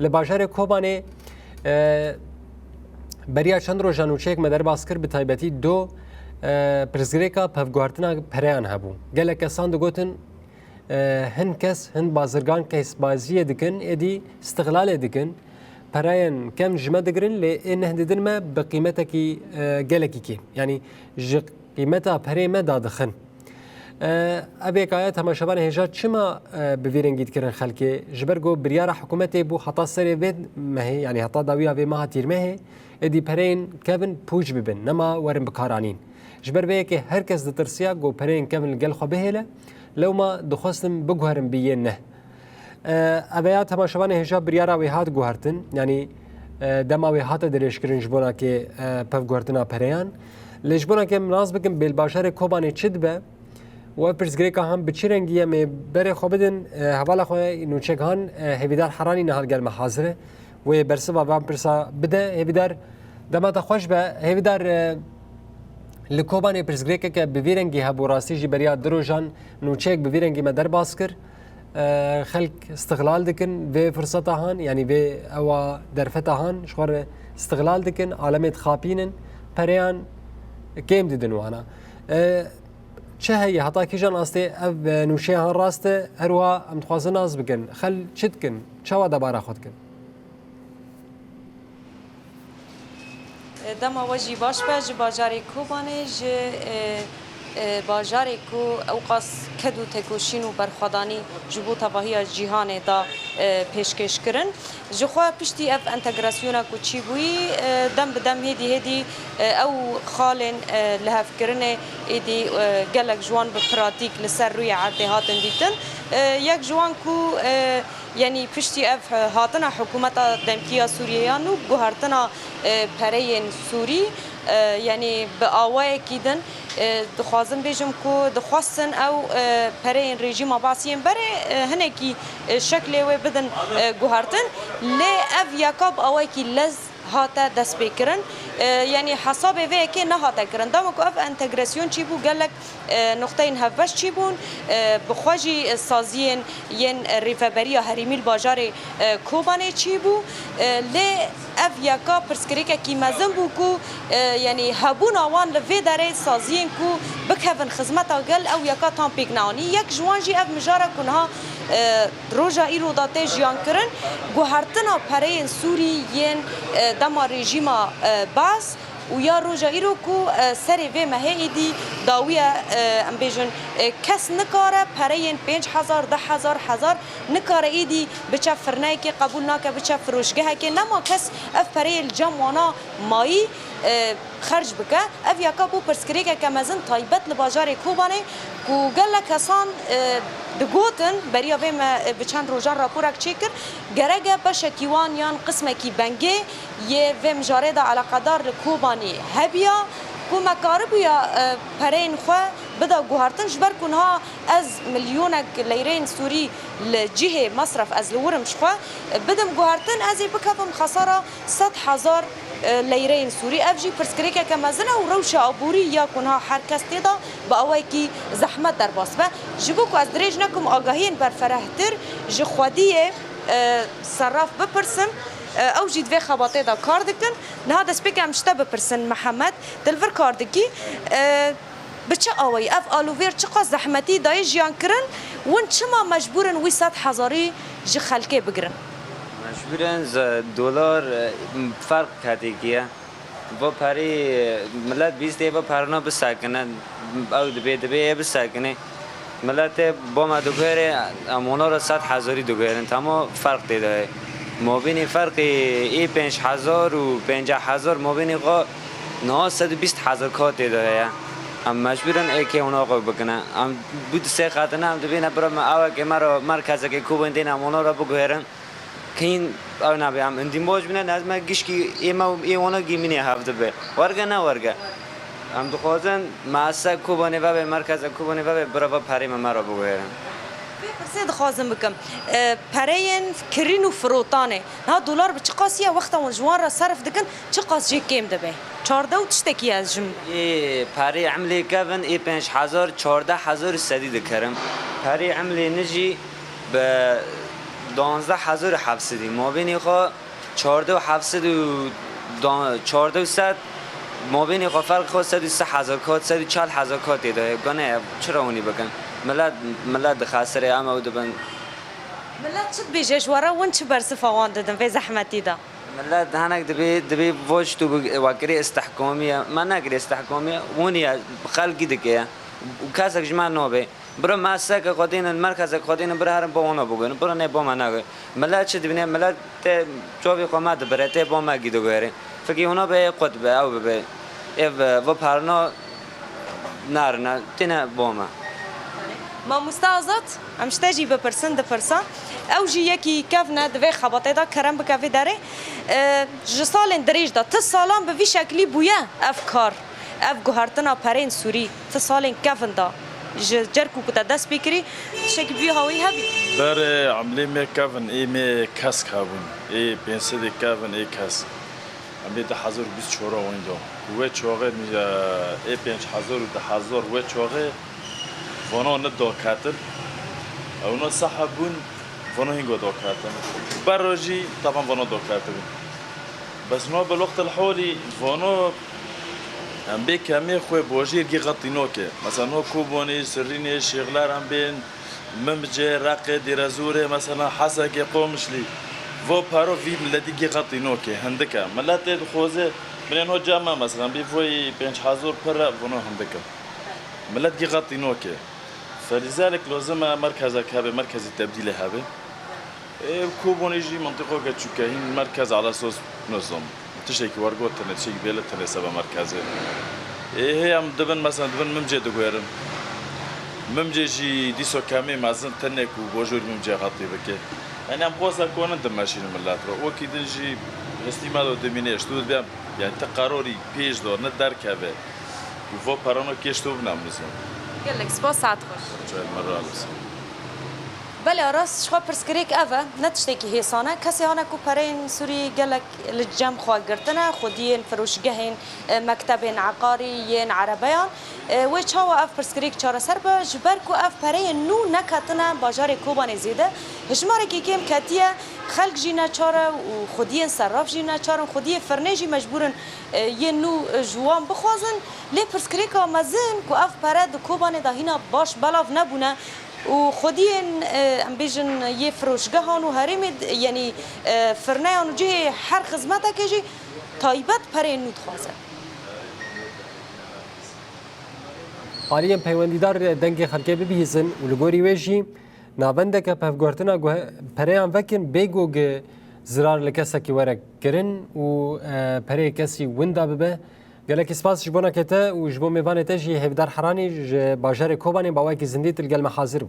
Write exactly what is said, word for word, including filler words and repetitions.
Li bajarê Kobanê, e, beriya çend rojan nûçeyek me derbas kir, bi taybetî do, e, pirsgirêka pevguhertina pereyan hebû. Gelek kesan digotin, e, hin kes, hin bazirgan kesbaziyê dikin, êdî istiqlalê dikin. Pereyên kevn ji me digirin, lê ê neh didin me bi qîmetekî, e, gelekî kêm. Yanî ji qîmeta perê me dadixin. E, ev êkaya temaşevanê hêja çima, e, bi vî rengî dikirin xelkê? Ji ber ku biryara hikûmetê bû heta serê vê mehê, yanî heta dawiya vê meha tîrmehê, êdî pereyên kevn pûç bibin, nema werin bikaranîn. Ji ber vê yekê her kes ditirsiya ku pereyên kevn li gel xwe bihêle, lewma dixwestin biguherin bi yên neh. E, eveya temaşevanê hêja biryara wê hat guhertin, yanî, e, dema wê hate dirêjkirin ji bona kê, e, pevguhertina pereyan. Lê ji bona kê em nas bikin bêlbajarê Kobanê çi dibe û ev pirsgirêka han bi çi rengî ye, em ê berê xwe bidin, e, hevala xwe nûçek han, e, Hêvîdar Heranî niha li gel me hazir e. Wê bersiva van pirsa bide. Hêvîdar, dema te xweş be. Hêvîdar, e, li Kobanê pirsgirêkeke bi vî rengî hebû, rastî jî beriya du rojan nûçeyek bi vî rengî me derbas kir. E, xelk istiqlal dikin vê firseta han, yanî vê ewa derfeta han ji xwe re istiqlal dikin, alemê dixapînin, pereyan kêm didin wana. E, çi heye, heta kîjan astê ev, e, nûçeya han rast e, her wiha em dixwazin nas bikin, xelk çi dikin, çawa debara xwe dikin? Dema we jî baş be, ji bajarê Kobanê, ji, e, e, bajarê ku ewqas ked û têkoşîn û berxwedanî ji bo tevahiya cîhanê da, e, pêşkêş kirin. Ji xwe piştî ev entegrasyona ku çîbûyî, e, dem bi dem hêdî hêdî, e, ew xalên, e, lihevkirinê êdî, e, gelek ji wan bi pratîk li ser rûyê erdê hatin dîtin. E, yek ji wan ku, e, Yanî piştî ev, e, hatina hikûmeta demkî ya Sûriyê ya nû, guhertina, e, pereyên Sûrî, e, yanî bi awayekî din, e, dixwazim bêjim ku dixwestin ew, e, pereyên rejîma Baasî yên berê, e, hinekî, e, şeklê wê bidin, e, guhertin. Lê ev yeka bi awayekî lez hate destpêkirin. E, yanî hesabê vê yekê nehate kirin. Dema ku ev entegrasyon çîbû, gelek, e, nuqteyên hevbeş çîbûn, e, bi xwe jî saziyên yên rêveberiya herêmî li bajarê, e, Kobanê çîbû. E, lê ev yeka pirsgirêkekî mezin bû ku, e, yanî hebûna wan li vê derê saziyên ku bikevin xizmeta gel, ew yeka tam pêk neanî. Yek ji wan jî ev mijara ku niha, e, roja îro da tê jiyankirin, guhertina pereyên Sûrî yên, e, dema rejîma, e, Baas û ya roja îro ku, e, serê vê mehê êdî dawiye, e, em bêjin, e, kes nikare pereyên pênc hezar, deh hezar, hezar nikare êdî biçe firneyekê qebûl nake, biçe firoşgehekê. Nema kes ev pereyê li cem wana mayî, e, xerc bike. Ev yeka bû pirsgirêkeke mezin taybet li bajarê Kobanê ku gelek kesan, e, digotin, beriya vê me, e, bi çend rojan raporek çêkir, gerek e beşekî wan yan qismekî bengê yê vê mijarê de eleqedar li Kobanê hebiya ku me karibûya, e, pereyên xwe bida guhertin, ji ber ku niha ez milyonek leyreyn Sûrî li cihê mesref ez li wir im ji xwe, e, bidim guhertin, ez ê bikevim xesara sed hezar, e, leyreyn Sûrî. Ev jî pirsgirêkeke mezin e û rewşa aborî ya ku niha her kes tê de bi awayekî zehmet derbas be. Ji bo ku ez dirêj nekim, agahiyên berferehtir ji xwediyê, e, serraf bipirsim, e, ew jî di vê xebatê de kar dikin. Niha destpêkê em ji te bipirsin, Mihemed, tu li vir kar dikî. E, Bi çi awayî ev alûvêr çiqas zehmetî dayê jiyan kirin, win çima mecbûr in wî sed hezarî ji xelkê bigirin? Mecbûr in, ze-, dolar, e, ferq ketêkî ye. Va perî, e, milet bîstê va perna bisekine, ew dibê, dibê ê bisekine. Miletê bo me diguherê, em wana re sed hezarî diguherin. Temo ferq tê de ye. Mabênê ferqê ê pênc hezar û pênceh hezar mabênê xwe niha sed û bîst hezar ka tê de heye. Em mecbûr in êkê wana xwe bikine. Em bû di sê xetine em dibêne bira me ewekê me re merkezekê Kobanê têne em wana re biguherin. Kîn ew nabê em îndîmaj bine, lazim e gişkî ê me û ê wana gîmînê hev dibe. Werge ne werge. Em dixwazin mease Kobanê vebe, merkeze Kobanê vebe, bira va perê me me re biguherin. Vê pirsê dixwazim bikim. E, pereyên kirîn û firotanê. Niha dolar bi çiqasî ye, wexta wan ji wan re serf dikin, çiqas jê kêm dibe? Çardeh û tiştekî ez jim. Ê perê emlê kevin, ê pênc hezar, çardeh hezar û sedî dikerim. Perê emlê nijî bi Duwazdeh hezar û heft sedî, mabênê xwe çardeh û heft sed û da-, çardeh û sed, mabênê xwe ferq xwe sed û sî hezar kat, sed û çel hezar kat tê de. Gane ev çira hûnî bikin? Millet, millet dixesirê, em ew dibin. Millet çi dibêje ji we re, hûn çi bersifa wan didin vê zehmetî de? Millet hinek dibê, dibê vo ji tu bi-, we kirê istihkamî ye. Me nekirê istihkamî, hûnî ye, xelkî dike ye. Û kesek ji me nabê. Bira me seke xwe dînin, merkezek xwe dînin, bira herin bo wana bigurin. Bira nê bo me nagir. Millet çi dibîne? Millet tê çavê xwe me dibire, tê bo me gî diguherê. Fikî hûna be, ê qut be, ew bibe. Ê ve, ve perna nerine, têne bo me. Mamoste Azad, em ji te jî bipirsin, dipirsa. Ew jî yekî kevn e di vê xebatê de, kerem bike vê derê. E, ji salên dirêj de, ti salan bi vî şeklî bûye ev kar, ev guhertina perên sûrî, ti salên kevn de ji cerkû ku te dest pê kirî, tiştekî bi vî hawî hebî? Berê emlê me kevn, ê me kesk hebûn, ê pênc sedê kevn, ê kesk. Em ê du hezar û bîst û çar wî do. Ku wê çaxê, e, ê pênc hezar û du hezar wê çaxê vano ne daketin. Ew no seheb bûn, vano hîngo daketin. Berro jî, taban, vano daketin. Bes no bil wextil holî, vano em bê kemê xwe bojîr gî xetî noke. Mesela no Kobanê, Sirrînê, Şêxler em bên, Mimcê, Reqê, Dêrezûrê, mesela Hesekê, Qomişlî. Vo paro vî miletî gî xetî noke, hindik e. Miletê dixwaze, binê no cem me, mesela, bî voyî pênc hezar pir e, vano hindik e. Milet gî xetî noke. Felîzelek lozim e merkezek hebe, merkezî tebdîlê hebe. Ê, Kobanê jî mintiqoke çûke, hîn merkez ala sos nizam. Tiştekî wergot tune, tiştekî bêle tune seba merkezê. Ê, hê em dibin, mesela dibin Mimcê diguherin. Mimcê jî dîso kemê mezin tune ku bojor Mimcê hatî bike. Yani em qosa konin dimeşînin millet re. Wekî din jî hestî me do dimîne, ji tu dibêm, yani ti qerorî pêş do, ne derkeve. Û vo perano kêş to binem nizam. Gelek spas, saet xweş. Çay me razî. Belê Aras, ji xwe pirsgirêk ev e, ne tiştekî hêsan e. Kesê hane ku pereyên Sûrî gelek li cem xwe girtine, xwediyên firoşgehên, e, mektebên eqarî, yên erebeyan. E, wê çawa ev pirsgirêk çareser be? Ji ber ku ev pereyên nû neketine bajarê Kobanê zêde. Hejmarekî kêm ketiye, xelk jî neçar e û xwediyên serraf jî neçar in, xwediyê firnê jî mecbûr in, e, yên nû, e, ji wan bixwazin. Lê pirsgirêka mezin ku ev pere di Kobanê de hîna baş belav nebûne, û xwediyên, e, em bêjin, yê firoşgehan û herêmê d-, yenî, e, firneyan û cihê her xizmetekê jî taybet pereyên nû dixwaze. Aliyên peywendîdar dengê xelkê bibihîzin û li gorî wê jî navendeke pevguhertina guhe-, pereyan vekin bê ku gi zirar li kesekî were kirin û, e, pereyê kesî winda bibe. Gelekî spas ji bona ke te û ji bo mêvanê te jî Hêvdar Heranî ji bajarê Kobanê bi awayekî zindî tu li gel me hazir bû.